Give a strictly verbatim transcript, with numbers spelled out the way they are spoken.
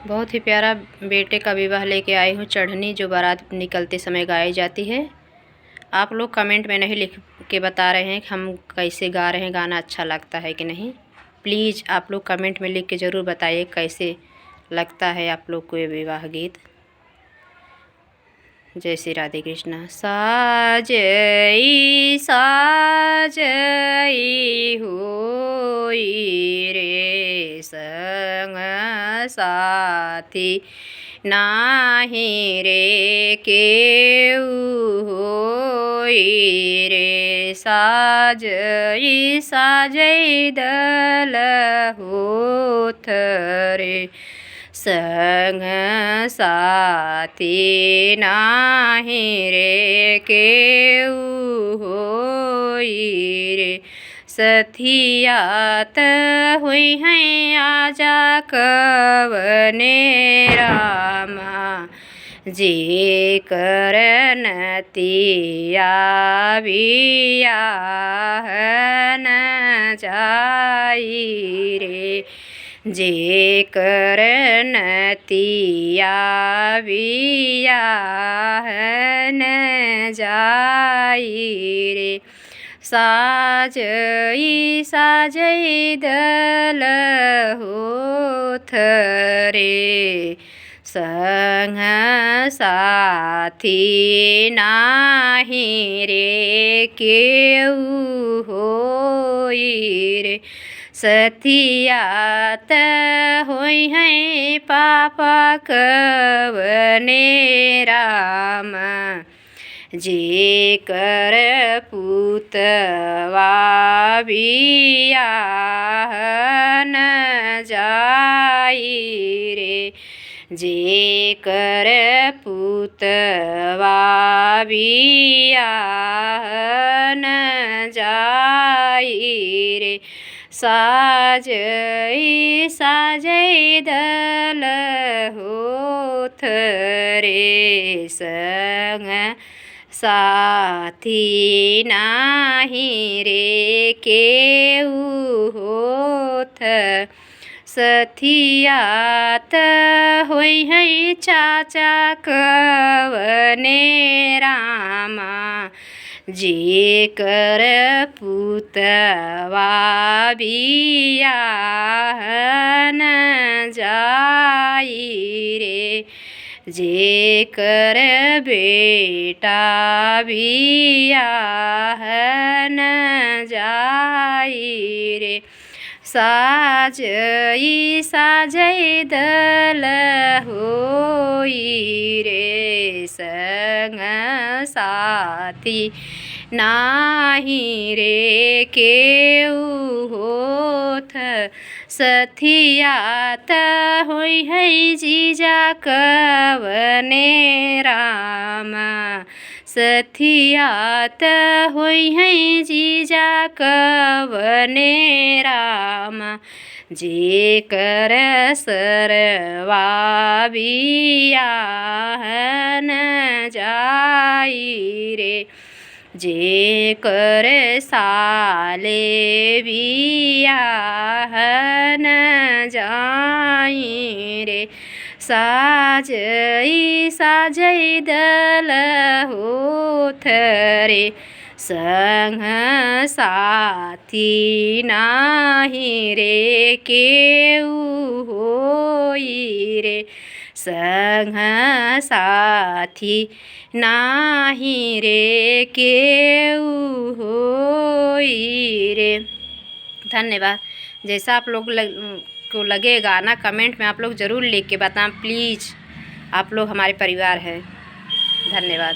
बहुत ही प्यारा बेटे का विवाह लेके आई हूँ चढ़नी, जो बारात निकलते समय गाई जाती है। आप लोग comment में नहीं लिख के बता रहे हैं कि हम कैसे गा रहे हैं, गाना अच्छा लगता है कि नहीं। Please आप लोग comment में लिख के ज़रूर बताइए कैसे लगता है आप लोग को ये विवाह गीत। जय श्री राधे कृष्णा। साजई साजई होई रे संग साथी, नाही रे केऊ होई रे। साजई साजई दल होत रे संग साथी, नाही रे केऊ होई रे। सथियात होइहैं आजा कवने रामा, जेकर नतिया बियाह न जाई रे। जेकर नतिया बियाह न जाई रे। साजई साजई दल होत रे संग साथी, नाही रे केऊ होई रे। सथियात होइहैं पापा कवने रामा, जेकर पुतवा बियाह न जाई रे। जेकर पुतवा बियाह न जाई रे। साजई साजई दल होत रे संग साथी, नाही रे केऊ होत। सथियात होइहैं चाचा कवने रामा, जेकर पुतवा बियाह न जाई रे। जेकर बेटा बियाह न जाई रे। साजई साजई दल होई रे संग साथी, नाही रे केऊ होत। सथियात होइहैं जीजा कवने रामा, सथियात होइहैं जीजा कवने रामा, जेकर सरवा बियाह न जाई रे। जेकर साले बियाह न जाई रे। साजई साजई दल होत रे संग साथी, नाही रे केऊ होई रे संग साथी, नाही रे केऊ होई रे। धन्यवाद। जैसा आप लोग लग, को लगे गाना, comment में आप लोग ज़रूर लिख के बताएं please। आप लोग हमारे परिवार हैं। धन्यवाद।